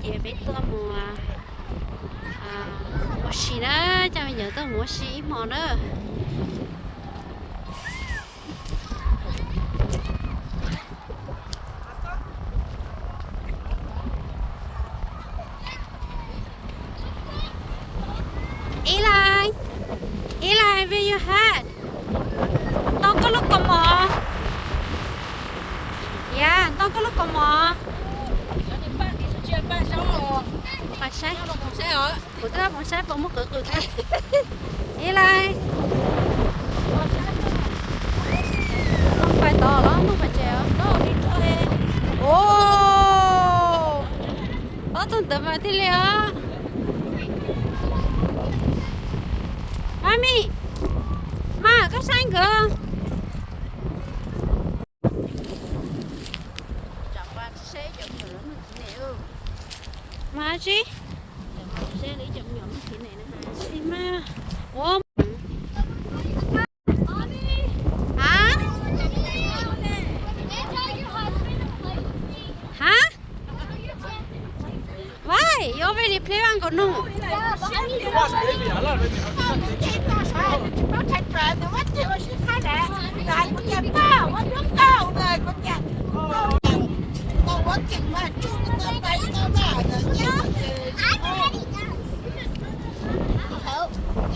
Ces peb tuaj mus ua si na, coj me nyuam tuaj mus ua si ib hmo na. Eli, Eli, where your head? Ntoo koj lub kaus mom. Yam, ntoo koj lub kaus mom. Pais saib, kuv twb pais saib puas muaj qwv qwm thiab. Eli, Noog pais tod los Noog pais tsev os? Os, ob tug ntawd mas thiaj li os. Mami, mas koj saib nkawd. Mas tsis, tsis mas. Hả? Hả? Why? You already play one go no.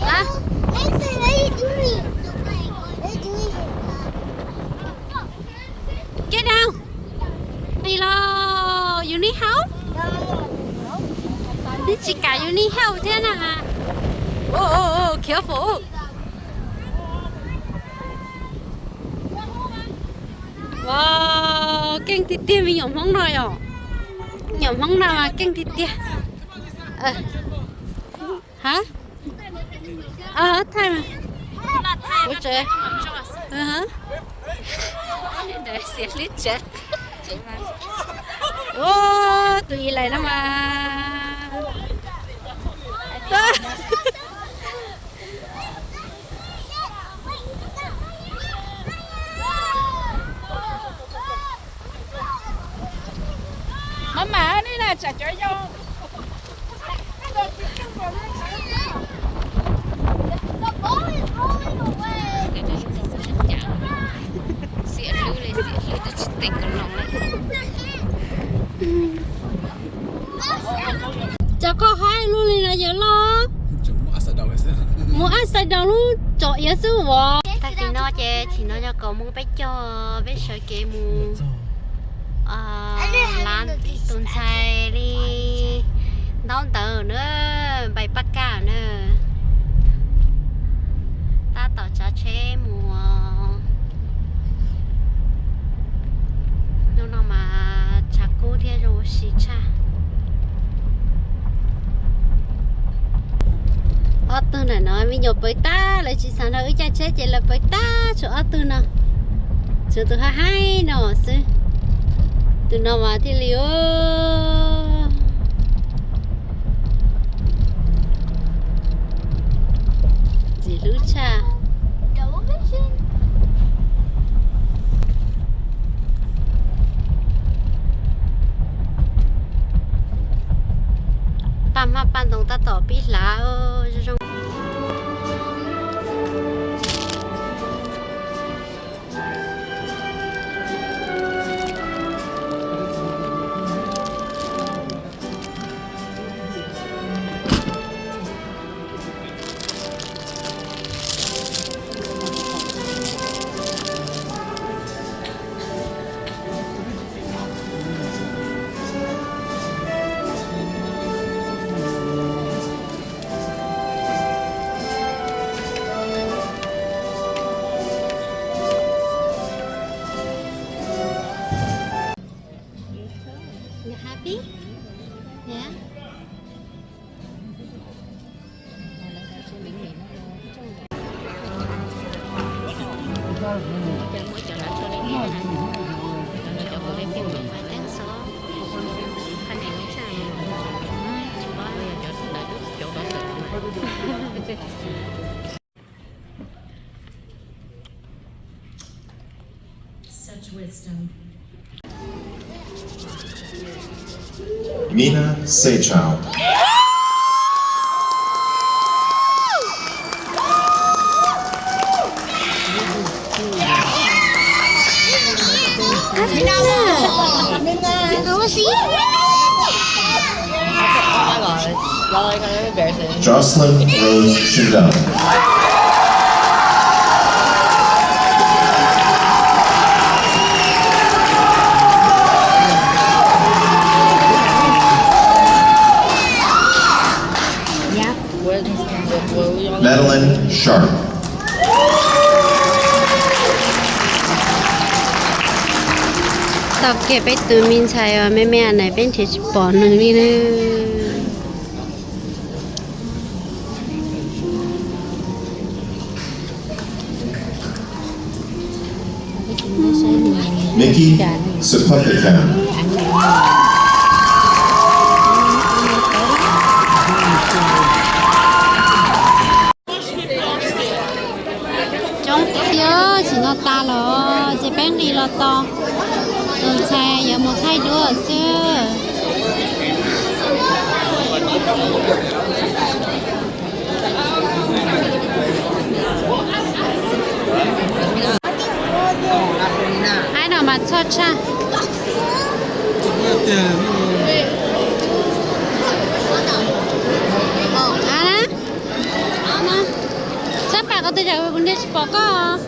Hả? Get down. Hello, you need help? Neb tsis kam you need help thiab na. Oh, oh, oh, careful. Wow, keej tiag tiag me nyuam Hmoob no yom. Me nyuam Hmoob no mas keej tiag tiag. Hả? Ua tsev. Xiam hlwb tsev. Ua, tus Eli no mas. Mama, nej na tsam cov yau. Xiam hlwb li, xiam hlwb twb tsis teem ko no li. Cov koj haib luaj li no yawg loj. Mus ab xais daus lub tsom iav xwb os. Tag kis no ces chim no yog kaum moos peb caug, peb sawv kev mus lav tus ntxhais li ntaub ntawv na, npais paj kaj na. Tab tom tsav tsheb mus. Hnub no mas tshav kub thiab zoo ua si tshaj. Ob tug ntawm no me nyuam pawv tag, lawv tsis xav nrog wb caij tsheb ces lawv pawv tag, tshuav ob tug no, tshuav tus haib haib no xwb. Tus no mas thiaj li ua ntxim hlub tshaj. Paj hmab paj ntoo tab tom pib hlav zoo zoo. You happy? Yeah? Such wisdom. Mina Seychelles. Jocelyn Rose Shindel. Madeline Sharp. Tau kiag peb tus me ntxhais uas me me na peb nrhiav tsis pom nws li na. Mickey Sepupika. Coob tiag, tsis no tas los ces peb nqis los tos tus ntxhais yuav mus thaij duab xwb. Aib no mas txhoj tshaj. Ab na, sab pam qhov twg yam kuv nrhiav tsis pom koj.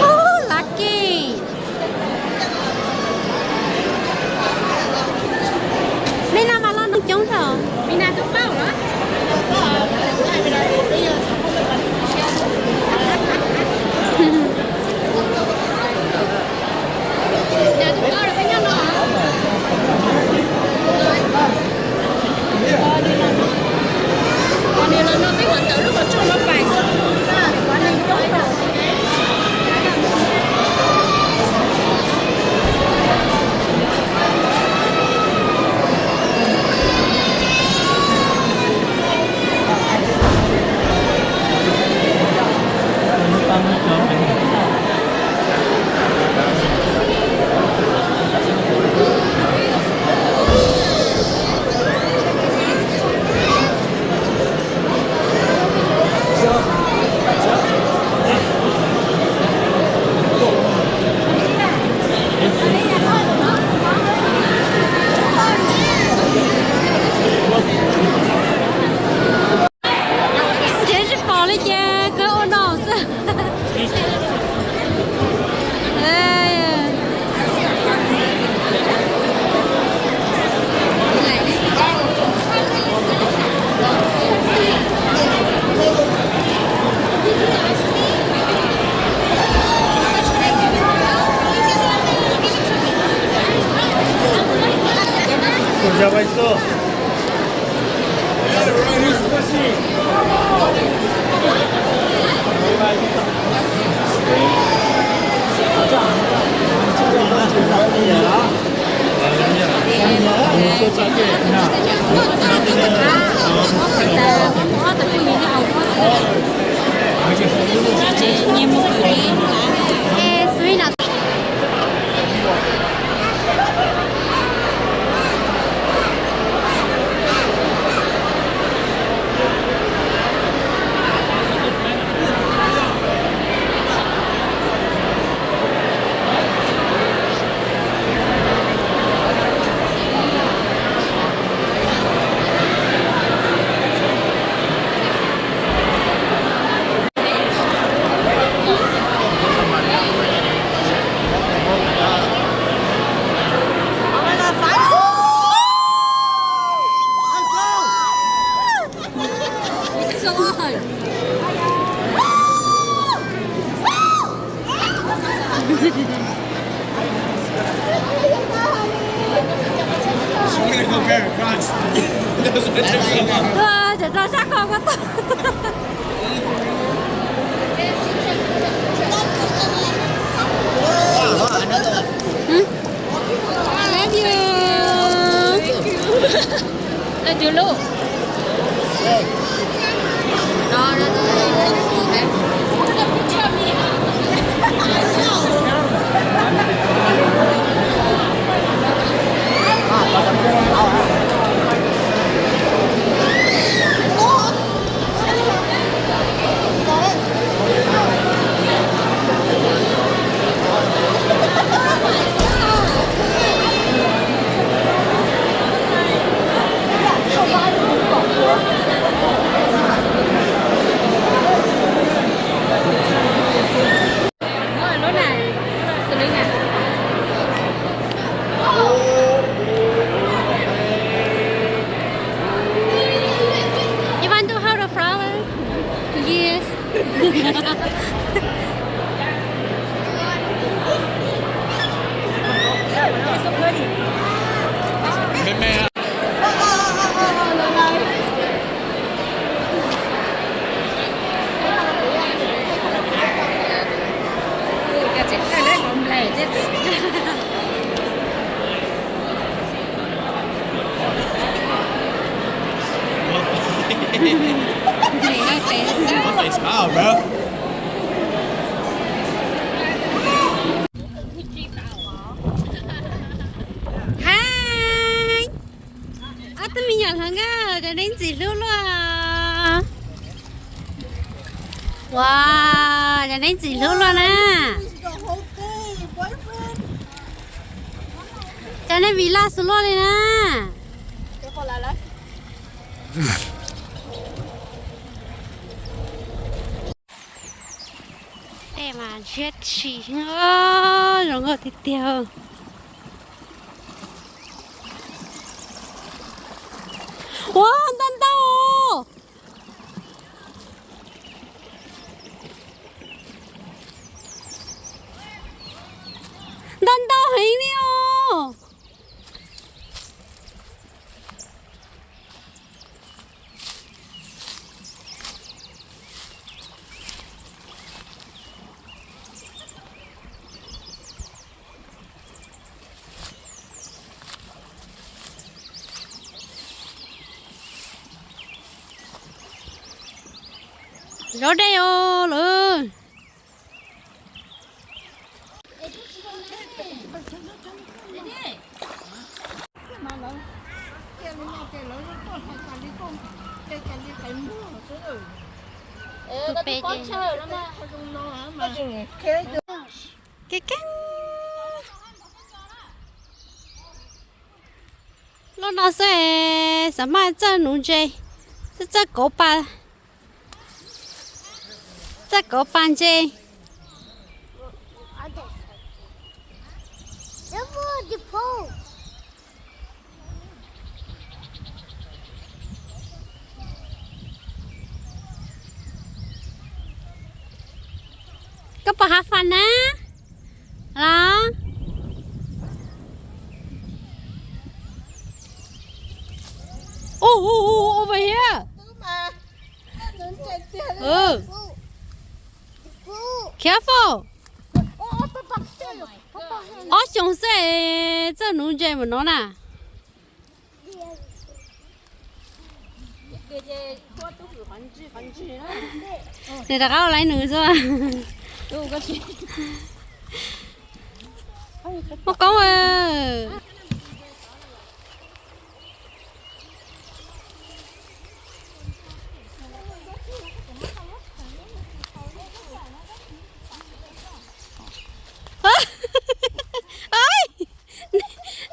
Ub, lucky. Li no mas los noo coob thaum. Ces tsis pom li ces kawg ua no xwb. Tuaj, cov rau sab ko ko tuaj. What a smile, bro. Hi. Ob tug me nyuam hluas nkauj, cov neeg ntxim hlub luaj. Ua, cov neeg ntxim hlub luaj na. Cov neeg vim laj xwb luaj li na. Tej mas ntshiab tshis, zoo nkauj tiag tiag. Ua, ntau ntau. Ntau ntau heev li os. Zov dej os lawm. Tus pem ces kev keeb. Lub no xwb, xav mas txawj nuv ntses, txawj kauv pa, txawj kauv pa ntses. Koj puas hav fas na? Los. Ub, ub, ub, over here. Careful. Ob xyoos xwb es txawj nuv ntses npaum no na. Nws rov qab ua laiv nws xwb. Muaj qoob.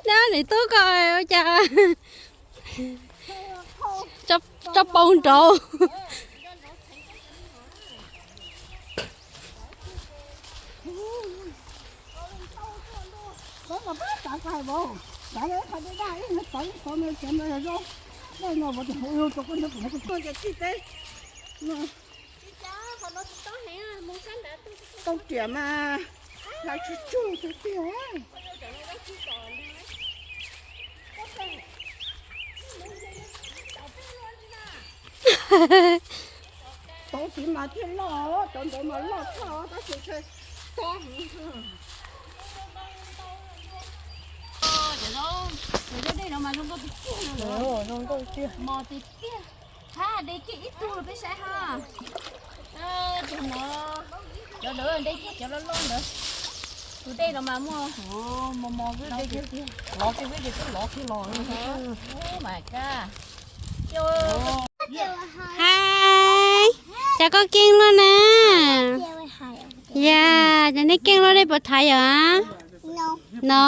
Neb niam tub ko ua cas tso paus nraud. Tau riam mas hlais tsuj tsuj tiag tiag. Tau tiv mas thiaj loj, tau ntawd mas loj tshaj tab sis tob heev. Cov zaub dej no mas zoo nkauj tiag tiag no. Zoo nkauj tiag. Mos tiag tiag. Hab, de kiag ib tug peb saib hab. Tus no, cov ntawd de kiag cov loj loj ntawd. Tus dej no mas muaj mos mos, lov kiag, lov kiag xwb ces twb lov kiag los. Oh my god. Hais, cas koj keej luaj na? Yog, cas nej keej luaj, nej puas thaiv yom? No.